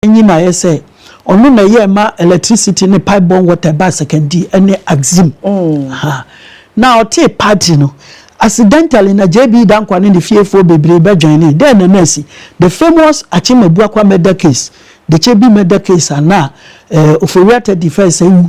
Enyim ayɛ sɛ ɔno na ɛyɛ ma electricity ne pipe borne water ba Sekondi ne Axim ha. Na ɔte party no accidentally na JB Dankwa ne ne fiefoɔ bebree bɛdwan ne dɛn na nurse, the famous Akyem Abuakwa murder case, the Kyebi murder case, ana Ofori-Atta defense ewu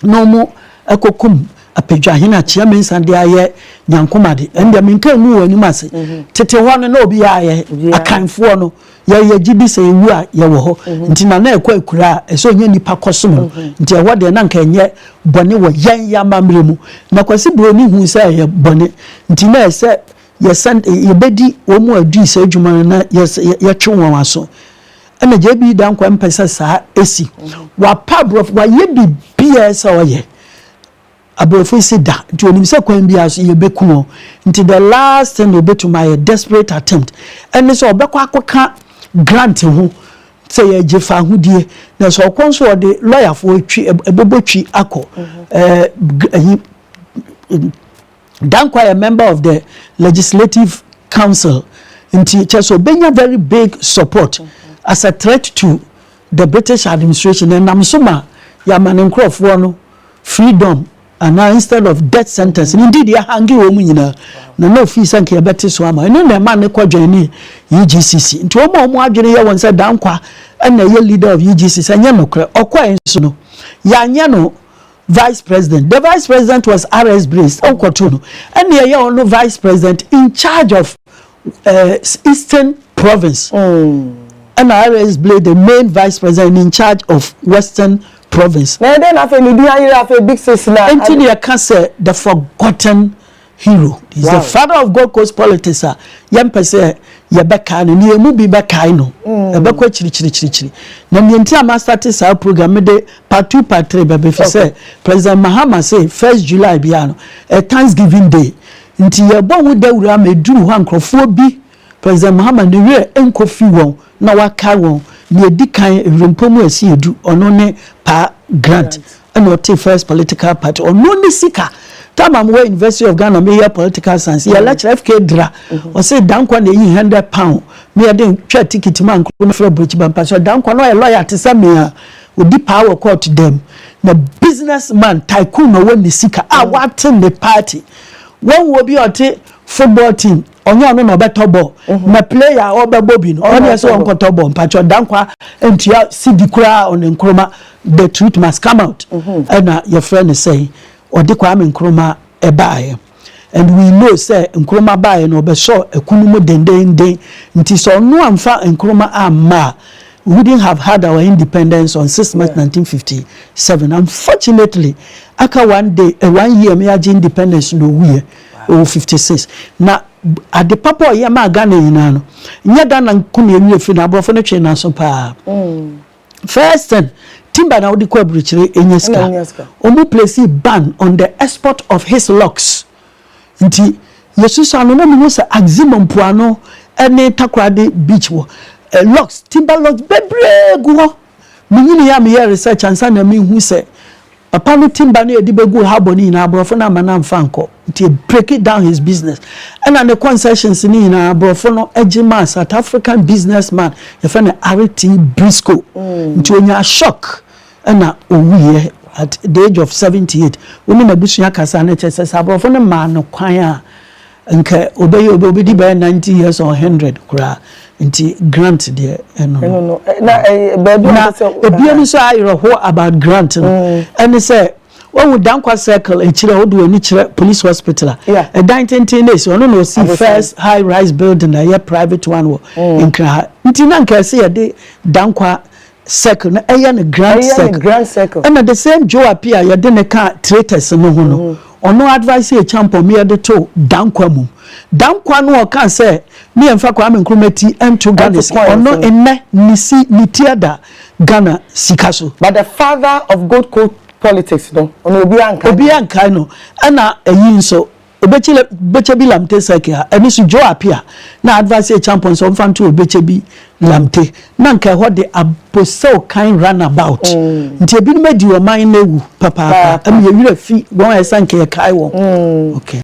na ɔmo ɛkɔkum Apadwahene Akyea Mensa de ayɛ nyankomade. Ɛndeɛ menka ngu wɔ anim ase. Tete hɔ no na obi ayɛ akanfoɔ no yɛyɛ gyi bi sɛ ewu a yɛwɔ hɔ. Nti na ɛkɔ akura a ɛsɛ onye nipa kɔsom no. Nti ɛhɔ deɛ na nka ɛnyɛ bɔne wɔ yɛn yɛ amammerɛ mu, na Kwasi Buroni hu sɛ ɛyɛ bɔne, nti na ɛsɛ yɛsɛn yɛbɛdi wɔn mu adi sɛ adwuma no na yɛtwe wɔn aso. Ɛna JB Dankwa mpɛ sɛ saa esi wapa aborɔfo wayɛ biribiara sɛ ɔyɛ aborɔfo si da, nti onim sɛ kwan bi so yɛbɛku wɔn. Nti the last thing obetumi ayɛ, desperate attempt, ɛne sɛ ɔbɛkɔ akɔka Grant ho sɛ yɛgye fa ahodie, na sɛ ɔkɔ nso ɔde lɔyafoɔ twi ɛbɛbɔ twi akɔ. Ɛyi Dankwa yɛ member of the Legislative Council, nti kyerɛ sɛ ɔbɛnya very big support as a threat to the British administration. Ɛnam so ma yɛama ne nkurɔfoɔ no freedom anaa instead of death sentence. Indeed, yɛhange wɔ mu nyinaa na ofii sɛ nka yɛbɛte so ama ɛno na ɛma ne kɔdwan ne UGCC. Nti wɔn a wɔn adwene yɛ wɔn sɛ Dankwa ɛna ɛyɛ leader of UGCC, ɛnyɛ nokorɛ. Ɔkɔɛ nso no, yɛanyɛ no vice president. The vice president was RS Brace. Ɔnkɔto no ɛna ɛyɛ ɔno vice president in charge of Eastern Province, ɛna RS Blay the main vice president in charge of Western Province. Na ɛdɛ na afei ne di ayere afei Big Six na. Nti ne yɛka sɛ the forgotten hero. He's the father of Gold Coast politics a yɛmpɛ sɛ yɛbɛkae no, ne yɛn mu bi bɛkae no ɛbɛkɔ akyirikyirikyirikyiri. Na nea nti a ma start saa program de part two, part three bɛbɛ fi sɛ President Mahama say 1st July bia no ɛ Thanksgiving Day, nti yɛbɔ ho dawuro ama eduru hɔ a nkurɔfoɔ bi President Mahama ne werɛ nkɔ fi wɔn na waka wɔn. Nea edi kan ewurampo mu esi edu, ɔno ne Pa Grant, ɛna ɔte first political party. Ɔno ne sika time am wɔ University of Ghana meyɛ political science, yɛ lecturer FK Dra ɔsɛ Dankwa na eyi £100 mi yɛ de twɛ ticket ma nkuro no frɛ Burokyi Bampa so. Dankwa no ɔyɛ lawyer te sɛ mea odi paa wɔ court dɛm, na business man tycoon na ɔwɔ ne sika a wate ne party. Wɔn wɔ bi a ɔte football team, ɔnyɛ ɔno na ɔbɛtɔ ball na player a ɔbɛbɔ bi no ɔne ɛsɛ ɔnkɔtɔ ball. Mpatsɔ Dankwa ntua sidi koraa ɔne Nkrumah. The truth must come out. Ɛna yɛfrɛ no sɛn, ɔde Kwame Nkrumah ɛbaeɛ, and we know sɛ Nkrumah baeɛ no ɔbɛsɔ ɛkunu mu dendenden. Nti sɛ ɔno amfa Nkrumah amma a, we wouldn't have had our independence on 6 March 1957. Unfortunately, aka one day, one year me agye independence no owuiɛ, ɔwɔ 56. Na ade papa ɔyɛ maa Ghana nyinaa no, nyɛ Ghana nko na ewie fi na aborɔfo no twe n'aso paa. First thing, timber na wode kɔ aburokyire enye sika, ɔmo place ban on the export of his logs. Nti yɛsusu ano na mehu sɛ Axim mpoano ne Takoradi beach wɔ logs, timber logs bebree gu hɔ. Menyini yɛ a meyɛ research ansa na mehu sɛ papa no timber no yɛde bɛgu ha bɔ no nyinaa, aborɔfo no ama no amfa nkɔ, nti break it down his business. Ɛna ne concessions no nyinaa, aborɔfo no agye maa South African businessman yɛfrɛ no RT Briscoe. Nti onya shock ɛna owuiɛ at the age of 78. Wɔn n'abusua kasa no kyerɛ sɛ aborɔfo no maa no kwan a nka obɛyɛ obi obɛdi bɛyɛ 90 years or 100 koraa. Nti Grant deɛ ɛno no na baabi na ebien nso ayerɛho about Grant no ɛne sɛ wɔn Dankwa Circle akyire a wɔde wɔn ani kyerɛ Police Hospital a ɛdan tenten na esi ɔno na osi first high rise building a ɛyɛ private one wɔ Nkran ha. Nti na nka ɛsɛ yɛde Dankwa Circle na ɛyɛ no Grant Circle. Grant Circle. Ɛna the same Joe Appiah yɛde ne ka traitors no ho no, ɔno advice yɛ Champon mi yɛde to Dankwa mu. Dankwa no ɔka sɛ ne yɛn fa Kwame Nkrumah ti ɛnto Ghana sika, ɔno nnɛ ne si ne ti ada Ghana sika so. But the father of Gold Coast politics no, ɔno obi anka. Obi anka no. Ɛna ɛyi nso Obetsebi Lamptey Circle a ɛno so Joe Appiah na advice yɛ Champon sɛ ɔmfa nto Obetsebi Lamptey, na nka ɛhɔ de Abossey Okai roundabout. Nti ebinom adi ɔman no ewu papaapa, ɛmu yɛ werɛ fi wɔn a ɛsɛ nka yɛ kae wɔn. Okay.